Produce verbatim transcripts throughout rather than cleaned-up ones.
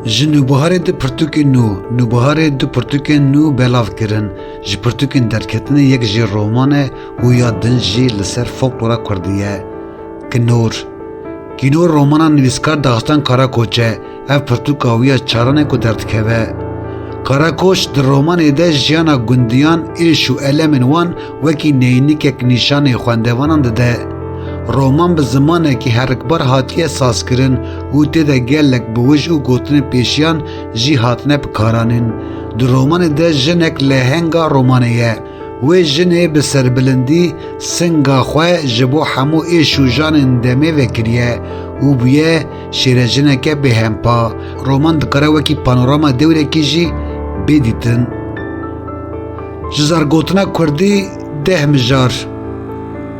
Ji Nûbiharê du pirtûkên nû, Nûbiharê du pirtûkên nû belav kirin. Ji pirtûkên derketine yek jî roman e û ya din jî li ser folklora kurdî ye. Kinor. Kînor romana nivîskar Daxistan Karakoç e. Ev pirtûka wî ya çaran e ku derdikeve. Karakoç di romanê de jiyana gundiyan, êş û elemên wan wekî neynikek nîşanê xwendevanan dide. Roman bi zimanekî herikbar hatiye sazkirin û tê de gelek biwij û gotinên pêşiyan jî hatine bikaranîn. Di romanê de jinek lehenga romanê ye. Wê jinê bi serbilindî singa xwe ji bo hemû êş û janên demê vekiriye û bûye şêrejineke bêhempa. Roman dikare wekî panorama dewrekî jî bê dîtin. Ji zargotina kurdî deh mijar.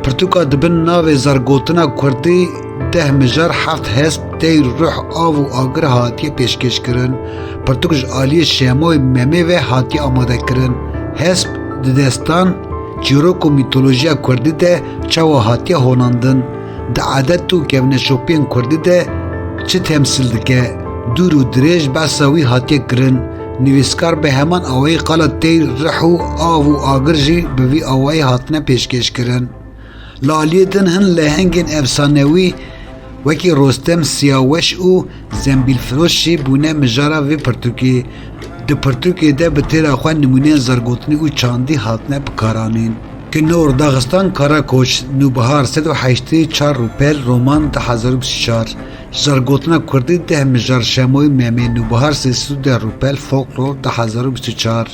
Pirtûka di bin navê zargotina kurdî deh mijar heft hesp, teyr, ruh, av û agir hatiye pêşkêşkirin. Pirtûk ji aliyê Şemoyê Memê ve hatiye amadekirin. Hesp di destan, çîrok û mîtolojiya kurdî de çawa hatiye honandin? Di edet û kevneşopiyên kurdî de çi temsîl dike? Dûr û dirêj behsa wî hatiye kirin. Nivîskar bi heman awayî qala teyr, rih û av û agir jî bi vî awayî hatine pêşkêşkirin. Li aliyê din hin lehengên efsanewî wekî Rostem Siyaweş û Zembîlfiroş jî bûne mijara vê pirtûkê. Di pirtûkê de bi têra xwe nimûneyên zargotinê û çandî hatine bikaranîn. Kinor, Daxistan Karakoç, Nûbihar sed û heştê çar rûpel, roman du hezar û bîst û çar. Zargotina kurdî deh mijar, Şemoyê Memê, Nûbihar sê sed û deh rûpel, folklor du hezar û bîst û çar.